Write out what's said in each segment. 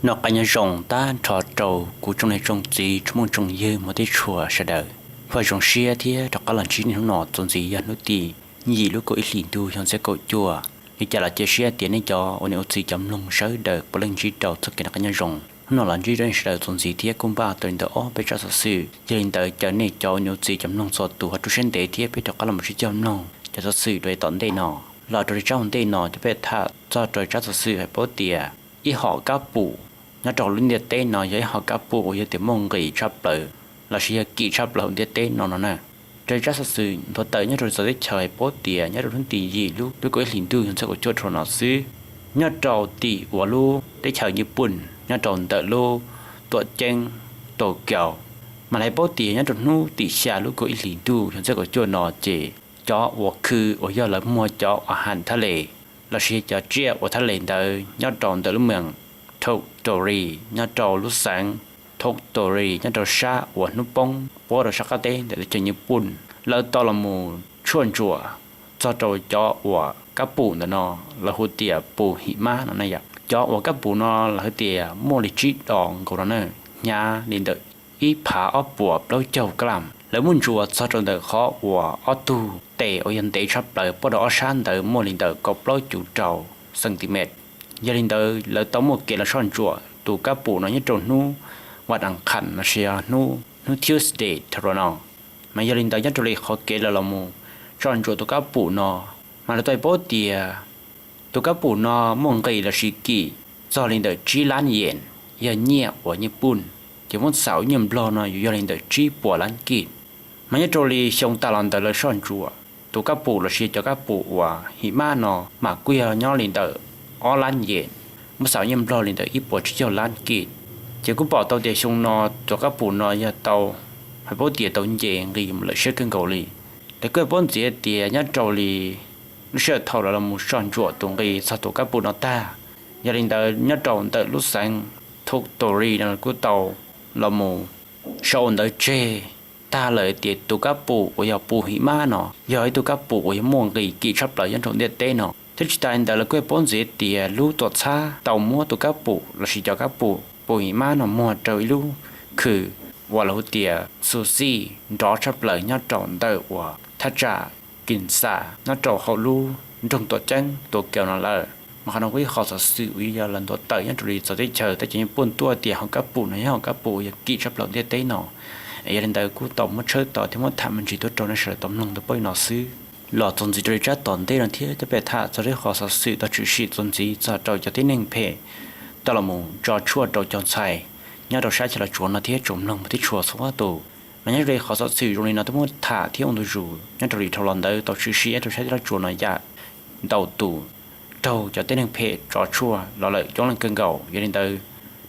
Noj qab nyob zoo tag nrho rau kuv tsoom niam tsoom txiv tsoom phooj tsoom ywg mus tib tshua sawv daws. Ua zoo siab thiab rov qab los ntsib nej hnub no txuas ntxiv yog hnub tim yim lub kaum ib hlis ntuj xyoo txhiab kaum cuaj. Li cas los cia siab tias nej cov ua niam ua txiv cov mloog sawv daws puav leej ntsib rau txoj kev noj qab nyob zoo. Hnub no los ntsib rau nej sawv daws txuas ntxiv thiab kuj npaj tau li ntawm ob peb tsab xov xwm, yog li ntawd caw nej cov ua niam ua txiv cov mloog txhua tus ho rau siab ntev thiab peb rov qab los mus sib cog mloog cov xov xwm rau yav tom ntej no. Los rau li tsab ua ntej no cov peb tham txog rau tsab xov xwm hais paub tias ib hom kab pum nyob rau lub ntiaj teb no yog ib hom kab pum uas yog tias muaj nqis tshaj plaws lossis yog kim tshaj plaws hauv ntiaj teb no no na. Rau li tsab xov xwm nthuav tawm nyob rau li txawv teb chaws hais paub tias nyob rau hnub tim yim lub lub kaum ib hlis ntuj xyoo txhiab kaum cuaj dhau no xwb, nyob rau tim uas lub teb chaws Nyij Pooj nyob rau ntawm lub tuam ceeb Tokyo, mas lawv paub tias nyob rau hnub tim xya lub kaum ib hlis ntuj xyoo txhiab kaum cuaj no ces cov uas khw uas yog lawv muag cov uas ham thaj les lossis cov tsiaj uas thaj les ntawd nyob rau ntawm lub moos Tottori nyob rau lub xeev Tottori nyob rau sab uas hnub poob puab rau sab qab teb ntawm teb chaws Nyij Pooj, lawv tau los mus tshuaj ntsuam txog rau cov uas kab pum ntawm no, lawv hu tias pum him mab no na yom. Cov uas kab pum no lawv hu tias muaj li tsib dos nkaus no na, hnyav li ntawm ib phav ob puas plaub caug gram. Lawv muab ntsuas txog rau ntawm qhov uas ob tug tes uas yog ntev tshaj plaws puab rau ob sab ntawd muaj li ntawm kaum plaub cuv rau centimeter. Yog li ntawd lawv tau muaj kev los soj ntsuam tus kab pum no nyob rau hnub vas as khas lossis hnub Tuesday dhau no. Mas yog li ntawd nyob rau li qhov kev lawv los mus soj ntsuam tus kab pum no, mas lawv tau paub tias tus kab pum no muaj nqis lossis kim txog li ntawm tsib lab yees, yog nyiaj uas Nyij Pooj, ces muab xaus nyiaj Nplog no yuav yog li ntawm tsib puas lab kij. Mas nyob rau li xyoo tas los ntawd lawv soj ntsuam tus kab pum lossis cov kab pum uas him mab no mas kuj yog nyob li ntawm ob lab yees, muab xaus nyiaj Nplog li ntawm ib puas tsib caug lab kij. Ces kuj pom tau tias xyoo no tus kab pum no yog tau hais paub tias tau nce nqis mus lawm siab kawg nkaus li. Lawv kuj paub ntxiv tias nyob rau li lub sij hawm thaum lawv los mus soj ntsuam tus nqis txog tus kab pum no tag, yog li ntawd nyob rau ntawm lub xeev Tottori no kuj tau los mus sau ntawv tseg tag lawm tias tus kab pum uas yog pum him mab no yog ib tug kab pum uas yog muaj nqis kim tshaj plaws nyob rau ntiaj teb no. Thiab tsis tas li ntawd lawv kuj paub ntxiv tias lub tuam txhab tau muab tus kab pum lossis cov kab pum pum him mab no muag rau ib lub khw uas lawv hu tias Sushi nrov tshaj plaws nyob rau ntawm uas thaj tsam Ginza nyob rau hauv lub nroog tuam ceeb Tokyo no lawm. Mas qhov no kuj ib qho xov xwm uas yog los nthuav tawm nyob rau li txawv teb chaws teb chaws Nyij Pooj tuaj tias hom kab pum no yog hom kab pum uas yog kim tshaj plaws ntiaj teb no. Es yog li ntawd kuj tau muab tshawb tau thiab muab tham me ntsis tuaj rau nej sawv daws tau mloog tau paub li no xwb. Los txuas ntxiv rau li tsab tom ntej no thiab coj peb tham txog ib qho xov xwm tau tshwm sim txuas ntxiv txog rau cov tib neeg phem tau los mus tso tshuaj rau cov ntxhais nyob rau sab chaw Los Tsuas no thiab tsoom mloog mus tib tshua txhua tus. Mas nyob rau li qhov xov xwm zoo li no twb muab tham thiab ua ntu zus nyob rau li dhau los ntawd tau tshwm sim nyob rau sab chaw Los Tsuas no yam ntau tus raug cov tib neeg phem tso tshuaj los lawm coob leej kawg nkaus. Yog li ntawd,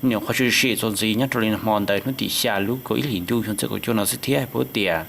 nyuam qhuav tshwm sim txuas ntxiv nyob rau li hmo ntawd hnub tim xya lub kaum ib hlis ntuj xyoo txhiab kaum cuaj no xwb thiab hais paub tias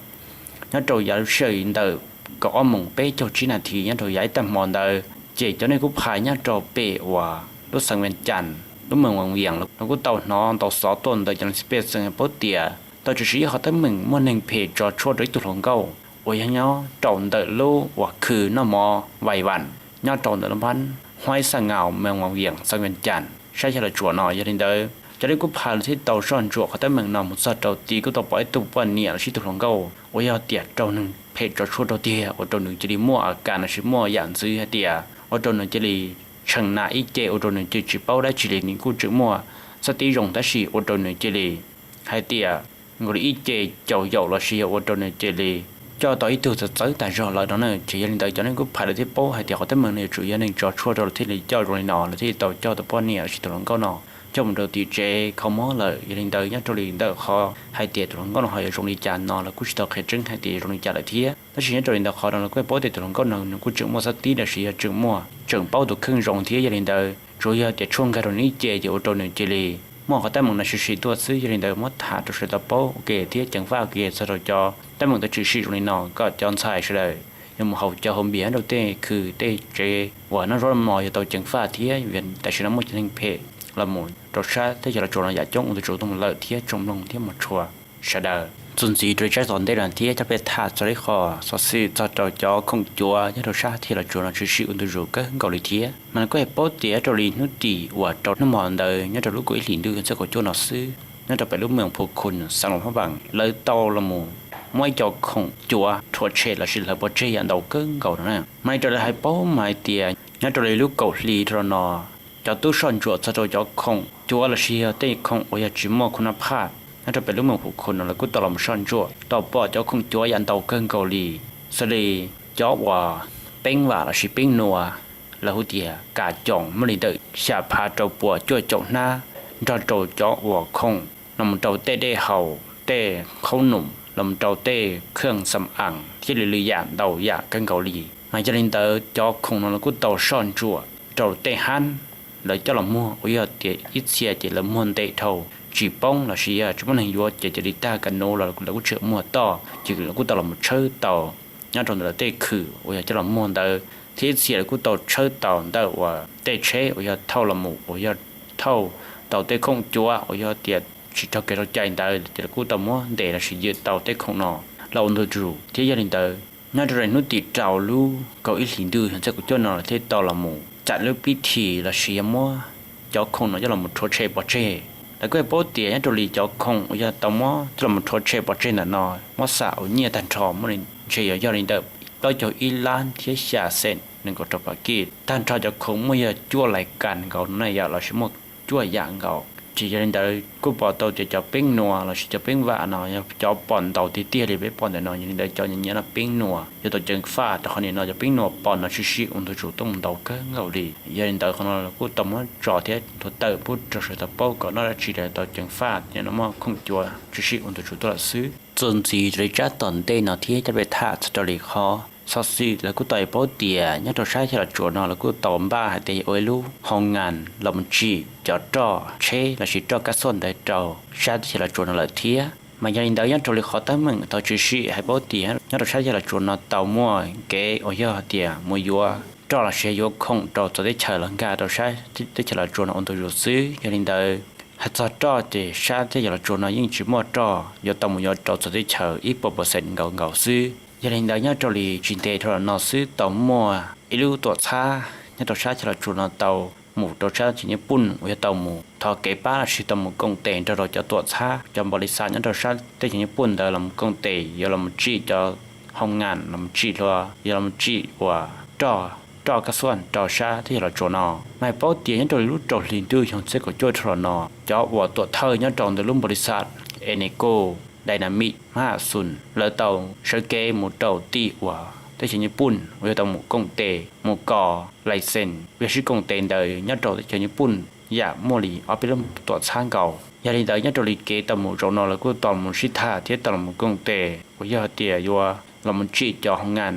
nyob rau yav lub sij hawm ntawm kaum ob moos peb caug tsib nas this nyob rau yav ib tag hmo ntawd ces cov neeg kub phais nyob rau pem uas lub xeev Vees Cas, lub moos Vas Vias los kuj tau hnov ntau xov tuaj ntawm cov neeg txawj pej xeem hais paub tias tau tshwm sim ib qhov teeb meem muaj neeg phem tso tshuaj rau ib tug hluas nkauj uas yog nyob rau ntawm lub uas khw noj mov Vais Vas nyob rau ntawm lub npab Huaib Xaj Ngaus, moos Vas Vias, xeev Vees Cas, sab chaw Los Tsuas no. Yog li ntawd cov neeg kub phais los thiaj tau soj ntsuam qhov teeb meem no mus txog rau tid kuj tau pom ib tug poj niam lossis ib tug hluas nkauj uas yog tias raug neeg phem tso tshuaj rau tiag ua rau nws cia li muaj a kas lossis muaj yam ntxwv hais tias ua rau nws cia li tshee nas ib ce ua rau nws cia li tsis paub dab tsi li, nws kuj tseem muaj xab tib zoo tab sis ua rau nws cia li hais tias nkaus li ib ce caum yaum lossis yog ua rau nws cia li coj tau ib tug txawv txawv tag zog lawm no na. Ces yog li ntawd cov neeg kub phais lawv thiaj paub hais tias qhov teeb meem no yuav tsum yog neeg tso tshuaj rau lawv thiaj li coj zoo li no, lawv thiaj li tau coj tus poj niam lossis tus hluas nkauj no coj mus rau tim tsev kho mob lawm. Yog li ntawd nyob rau li ntawm qhov hais tias tus hluas nkauj no ho yuav zoo li cas no lawv kuj tsis tau qhia tseeb hais tias yuav zoo li cas lawm thiab. Tab sis nyob rau li ntawm qhov no lawv kuj paub tias tus hluas nkauj no nws kuj tseem muaj xab tib lossis yog tseem muaj tseem paub tus kheej zoo thiab. Yog li ntawd tsuas yog tias tshuaj nkag rau nws ib ce ces ua rau nws cia li muaj qhov teeb meem no tshwm sim tuaj xwb. Yog li ntawd muab tham rau sawv daws tau paub ua ke thiab ceev faj ua ke txog rau cov teeb meem tau tshwm sim zoo li no kom cov ntxhais sawv daws yuav mus haus cov hauv npias rau tej khw tej tsev uas noj zaub noj mov yuav tau ceev faj thiab. Tam sim no muaj cov neeg phem los mus rau sab teb chaws Los Tsuas no yam coob ua ntu zus tuaj mus lawm thiab tsoom mloog thiab mus tshua. sawv daws. Txuas ntxiv rau tsab tom ntej no thiab coj peb tham txog ib qho xov xwm txog rau cov khoom cuav nyob rau sab teb chaws Los Tsuas no tshwm sim ua ntu zus kawg nkaus li thiab. Mas nws kuj hais paub tias nyob rau li hnub tim uas rau hnub hmo ntawd nyob rau lub kaum ib hlis ntuj xyoo ob txhiab kaum cuaj no xwb, nyob rau pem lub moos Phu Khun xeev Luas Phab Npaas lawv tau los mus muab ib co khoom cuav rhuav tshem lossis hlawv pov tseg yam ntau kawg nkaus no na. Mas raws li hais paub mas hais tias nyob rau li lub kaum hli rau no, cov tub soj ntsuam txog rau cov khoom cuav lossis yog tej khoom uas yog tsis muaj khu nab phaj nyob rau pem lub moos Phu Khun no lawv kuj tau los soj ntsuam tau pom cov khoom cuav yam ntau kawg nkaus li, xws li cov uas peeb vam lossis peeb nua, lawv hu tias kas coos muaj li ntawm xya phav rau puas cuaj caum hnab, nrog rau cov uas khoom los mus rau tej dej haus, tej khaub num, los mus rau tej khwj xam aas thiab lwm lwm yam ntau yam kawg nkaus li. Mas yog li ntawd cov khoom no lawv kuj tau soj ntsuam rau tej hab lawv coj los muag uas yog tias ib txhia ces lawv muag ntev dhau tsis poob lossis yog tsis muaj neeg yuav ces cia li tag ka nuv los lawv kuj tseem muag toj ces lawv kuj tau los mus tshawb tau nyob rau ntawm lawv tej khw uas yog coj los muag ntawd, thiab ib txhia lawv kuj tau tshawb tau ntawm uas tej tsheb uas yog thauj los mus uas yog thauj tau tej khoom cuav uas yog tias tsis raug kev rau cai ntawd ces lawv kuj tau muab ntes lossis ywm tau tej khoom no los ua ntu zus. Thiab yog li ntawd nyob rau hnub tim rau lub kaum ib hlis ntuj xyoo ob txhiab kaum cuaj no lawv thiaj tau los mus txais lub pib thim lossis yog muab cov khoom no coj los mus rhuav tshem pov tseg. Lawv kuj hais paub tias nyob rau li cov khoom uas yog tau muab coj los mus rhuav tshem pov tseg ntawm no muab xam ua nyiaj tag nrho muaj li ntshe yuav yog li ntawm plaub caug ib lab thiab xya xees nees nkaum rau pas kij. Tag nrho cov khoom muaj yog cuaj lais kas nkaus no yam lossis muaj cuaj yam nkaus. Ces yog li ntawd kuj pom tau tias cov peeb nua lossis cov peeb vam no yog cov pom ntau tiag tiag li peb pom ntawm no. Yog li ntawd cov nyiam nyiam no peeb nua yuav tau ceev faj rau qhov nim no cov peeb nua pom no tshwm sim ua ntu zus tuaj mus ntau kawg nkaus li. Yog li ntawd qhov no kuj tau muab tso thiab thuav tawm pub rau sawv daws tau paub kom noj dab tsi los tau ceev faj, yog no muaj khoom cuav tshwm sim ua ntu zus tuaj lawm xwb. Txuas ntxiv rau li tsab tom ntej no thiab coj peb tham txog rau li qhov xov xwm lawv kuj tau paub tias nyob rau sab teb chaws Los Tsuas no lawv kuj tau npaj hais tias ua ib lub hoo ngas los mus tsim cov roj tsheb lossis roj kab xuaj ntawd rau sab teb chaws Los Tsuas no lawm thiab. Mas yog li ntawd nyob rau li qhov teeb meem tau tshwm sim hais paub tias nyob rau sab teb chaws Los Tsuas no tau muaj kev uas yog tias mus yuav roj lossis yuav khoom rau txawv teb chaws los nkag rau sab teb chaws Los Tsuas no ua ntu zus xwb. Yog li ntawd hais txog roj ces sab teb chaws Los Tsuas no yeej tsis muaj roj, yuav tau mus yuav rau txawv teb chaws ib puas percent nkaus nkaus xwb. Yog li ntawd nyob rau li tsis ntev dhau los no xwb tau muaj ib lub tuam txhab nyob rau sab teb chaws Los Tsuas no tau mus rau sab teb chaws Nyij Pooj uas yog tau mus thov kev pab lossis tau mus koom tes nrog rau cov tuam txhab cov npaum li xav nyob rau sab teb chaws Nyij Pooj ntawd los mus koom tes yuav los mus tsim cov hoo ngas los mus tsim hlua yuav los mus tsim uas roj, roj kab xuaj rau sab teb chaws Los Tsuas no. Mas paub tias nyob rau li lub rau hlis ntuj xyoo ob txhiab kaum cuaj dhau los no cov uas tuam thawj nyob rau ntawm lub npaum li xav Eneco Dynamic Mahasun lawv tau sawv kev mus rau tim uas teb chaws Nyij Pooj uas yog tau mus koom tes mus kos license uas yog sib koom tes ntawd nyob rau teb chaws Nyij Pooj yam muaj li ob peb lub tuam txhab nkaus. Yog li ntawd nyob rau li kev tau mus zaum no lawv kuj tau mus sib tham thiab tau los mus koom tes uas yog tias yuav los mus tsim cov hoo ngas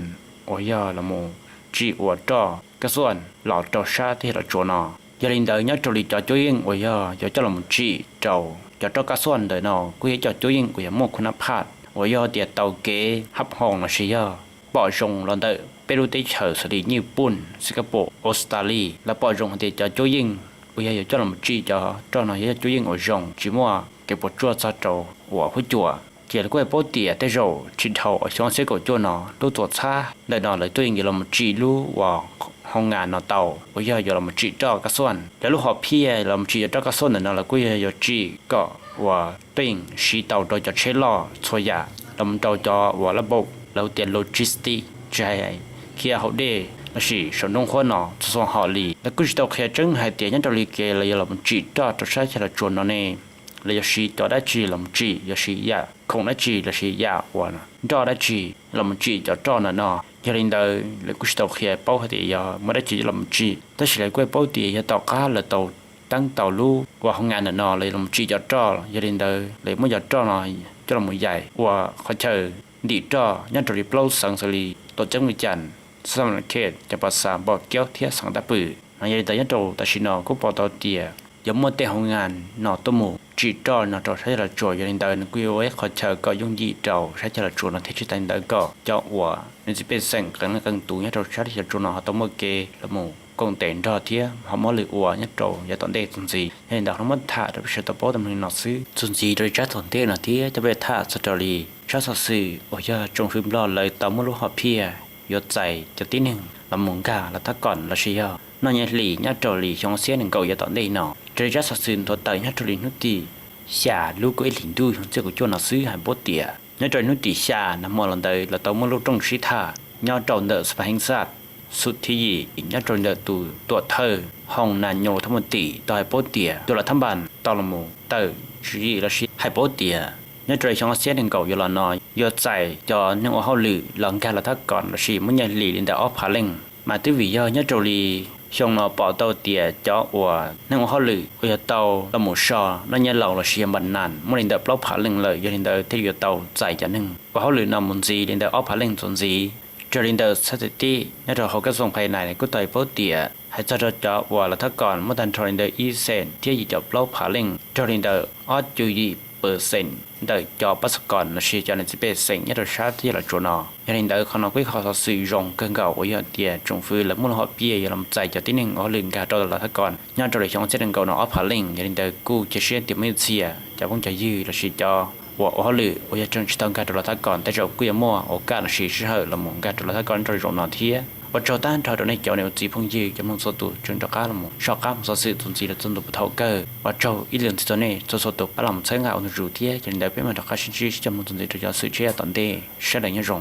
uas yog los mus tsim uas roj kab xuaj los rau sab teb chaws Los Tsuas no. Yog li ntawd nyob rau li cov cuab yeej uas yog yuav coj los mus tsim rau cov roj kab xuaj ntawm no kuj yog ib co cuab yeej uas yog muaj khu nab phaj uas yog tias tau kev hab hoos lossis yog pom zoo los ntawm peb lub teb chaws xws li Nyij Pooj, Singapore, Australia. Lawv pom zoo hais tias cov cuab yeej uas yog yuav coj los mus tsim cov roj no yog cuab yeej uas zoo tsis muaj kev puas tsuaj txog rau uas huab cua. Ces lawv kuj hais paub tias tej zaum tsis dhau xyoo ob txhiab kaum cuaj no lub tuam txhab ntawm no lawv tuaj yeej yuav los mus tsim lub uas hoo ngas no tau uas yog yuav los mus tsim roj kab xuaj. Cov lub hom phiaj los mus tsim cov roj kab xuaj ntawm no lawv kuj yog yuav tsim kom uas tuaj yeej siv tau rau cov tsheb loj txhua yam los mus rau cov uas lab npaum lawv tias logistic tsis hais khiav hauv dej lossis saum nroog huab no txhua txhua hom li. Lawv kuj tsis tau qhia tseeb hais tias nyob rau li kev lawv yuav los mus tsim roj rau sab teb chaws Los Tsuas no ne lawv yuav siv cov dab tsi los mus tsim, yuav siv yam khoom dab tsi lossis yam uas nroj dab tsi los mus tsim cov roj ntawm no. Yog li ntawd lawv kuj tsis tau qhia paub hais tias yog muaj dab tsi coj los mus tsim, tab sis lawv kuj paub tias yog tom qab lawv tau teeb tau lub uas hoo ngas ntawm no lawv yuav los mus tsim cov roj, yog li ntawd lawv muab cov roj no coj los mus yaim uas qhov chaw ntim roj nyob rau li plaub xeev xws li Tuam Ceeb, Vias Cas, Xas Mas Las Khej, Cas Pas Xas, Npom Kiaub thiab xeev Dab Pwm no. Yog li ntawd nyob rau tam sim no kuj pom tau tias yuav muaj tej hoo ngas no tuaj mus tsim roj no rau sab teb chaws Los Tsuas. Yog li ntawd nws kuj yuav ua ib qhov chaw kom yooj yim rau sab teb chaws Los Tsuas no thiab tsis tas li ntawd kom cov uas nws txiv pej xeem qee leej qee tus nyob rau sab teb chaws Los Tsuas no ho tau muaj kev los mus koom tes nrog thiab ho muab lwm ua nyob rau yav tom ntej txuas ntxiv. Yog li ntawd qhov no muab tham rau peb sawv daws tau paub tau mloog li no xwb. Txuas ntxiv rau li tsab tom ntej no thiab coj peb tham txog rau li tsab xov xwm uas yog tsoom fwv Nplog lawv tau muaj lub hom phiaj yuav txais cov tib neeg los mus nkag lawv thab kom lossis yog noj nyiaj hli nyob rau li xyoo ob txhiab nees nkaum yav tom ntej no. Raws li tsab xov xwm nthuav tawm nyob rau li hnub tim xya lub kaum ib hlis ntuj xyoo ob txhiab kaum cuaj no xwb hais paub tias nyob rau li hnub tim xya nag hmo los ntawd lawv tau muaj lub rooj sib tham nyob rau ntawm xab pha heev xaj xub thib yim nyob rau li ntawm tus tuam thawj Hoo Nas Nyoo thab mus tim tau hais paub tias tus lawv thab npas tau los mus tawm tswv yim lossis hais paub tias nyob rau li xyoo ob txhiab nees nkaum yuav los no yuav txais cov neeg ua hauj lwm los nkag lawv thab kom lossis muaj nyiaj hli li ntawm ob phav leej. Mas twb vim yog nyob rau li xyoo no pom tau tias cov uas neeg ua hauj lwm uas yog tau los mus so noj nyiaj laus lossis yog npam nas muaj li ntawm plaub phav leej lawm, yog li ntawd thiaj li yuav tau txais cov neeg ua hauj lwm no mus ntxiv li ntawm ob phav leej txuas ntxiv. Raws li ntawm xab thim tij nyob rau hauv kab xoom phais nais kuj tau hais paub tias hais txog rau cov uas lawv thab kom muaj tag nrho li ntawm ib xeem thiab yim caum plaub phav leej, raws li ntawm ob cuv yim pawv xeem ntawm cov pab xab kom lossis cov neeg txiv pej xeem nyob rau sab teb chaws Los Tsuas no. Yog li ntawd qhov no kuj ib qho xov xwm zoo kawg nkaus uas yog tias tsoom fwv lawv muaj lub hom phiaj yuav los txais cov tib neeg ua hauj lwm nkag rau lawv thab kom nyob rau li xyoo ob txhiab nees nkaum no ob phav leej. Yog li ntawd kuj cia siab tias muaj ib txhia cov phooj cov ywg lossis cov uas ua hauj lwm uas yog tseem tsis tau nkag rau lawv thab kom tej zaum kuj yuav muaj ua kaj lossis sij hawm los mus nkag rau lawv thab kom nyob rau zaum no thiab. Ua tsaug tag nrho rau nej cov niam txiv phooj ywg cov mloog txhua tus tseem rov qab los mus soj qab mloog xov xwm txuas ntxiv rau txhua tus puag thaum kawg. Ua tsaug ib leeg ntxiv txog nej txhua txhua tus pab los mus txhawb nqa ua ntu zus thiab. Yog li ntawd peb mam rov qab sib ntsib sib coj mloog txuas ntxiv rau cov xov xwm tshiab tom ntej. Sawv daws nyob zoo.